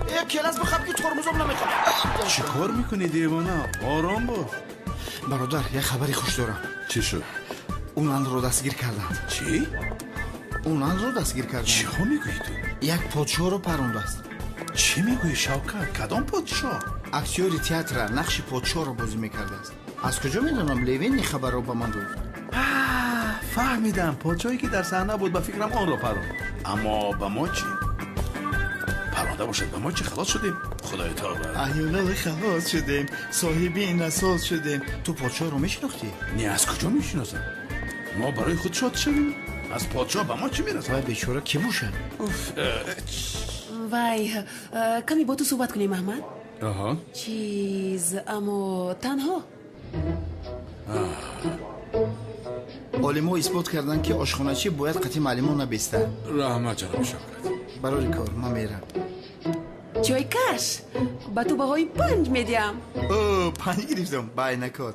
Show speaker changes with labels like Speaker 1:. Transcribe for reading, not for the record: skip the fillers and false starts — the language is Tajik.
Speaker 1: Э, келас бихаб, ки тормозам намехоҳ.
Speaker 2: Чӣ кор мекунӣ, девона? Ором бош.
Speaker 1: Бародар, як хабари хуш дорам.
Speaker 2: Чӣ шуд?
Speaker 1: Унанро дастгир карданд.
Speaker 2: Чӣ?
Speaker 1: Унанро дастгир карданд.
Speaker 2: Чиҳо мегӯӣ ту?
Speaker 1: Як подшоҳро парондааст.
Speaker 2: Чӣ мегӯӣ, Шавкат? Кадом подшоҳ?
Speaker 1: Актёри театра, нақши подшоҳро бозӣ мекардааст. Аз куҷо медонам? Левен ин хабарро ба ман дод.
Speaker 2: Фаҳмидам, подшоҳе, ки дар саҳна буд, ба фикрам, онро паронд. Аммо ба мо чӣ? Паронда бошад, ба мо чӣ? Халос шудем, худои таола.
Speaker 1: Аёнали, халос шудем, соҳиби ин асос шудем. Ту подшоҳро мешинохтӣ?
Speaker 2: Не, аз куҷо мешиносам? Мо барои худ шод шавем, аз подшоҳ ба мо чӣ мерасад?
Speaker 1: Вай бечора кӣ бошад?
Speaker 3: Вай, каме бо ту суҳбат кунем, Аҳмад.
Speaker 2: Аҳа.
Speaker 3: Чиз, аммо танҳо.
Speaker 1: Олимҳо исбот карданд, ки ошхоначӣ бояд қатъи муаллимон набестад.
Speaker 2: Раҳмат, ҷаноби Шавкат.
Speaker 1: Барори кор, ман мерам.
Speaker 3: Чойкаш, ба ту баҳои 5 медиҳам.
Speaker 1: О, 5 гирифтам, байнакор.